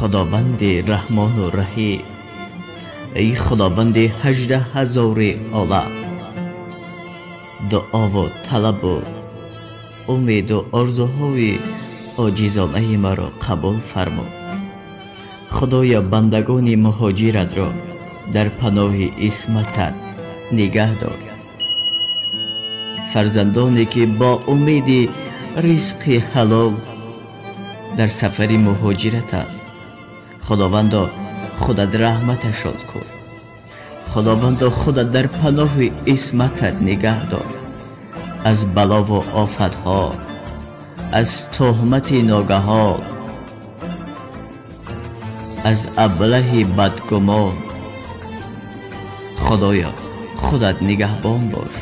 Худованди Раҳмону Раҳим, эй Худованди 18,000 олам, дуову талабу умеду орзуҳои оҷизонаи маро қабул фармо. Худоё, бандагони муҳоҷиратро дар паноҳи исматат нигаҳ дор. Фарзандоне ки бо умеди ризқи ҳалол дар сафари муҳоҷиратанд, Худовандо, худат раҳматашон кун. Худовандо, худат дар паноҳи исматат нигаҳ дор. Аз балову офатҳо, аз туҳмати ногаҳон, аз аблаҳи бадгумон, Худоё, худат нигаҳбон бош.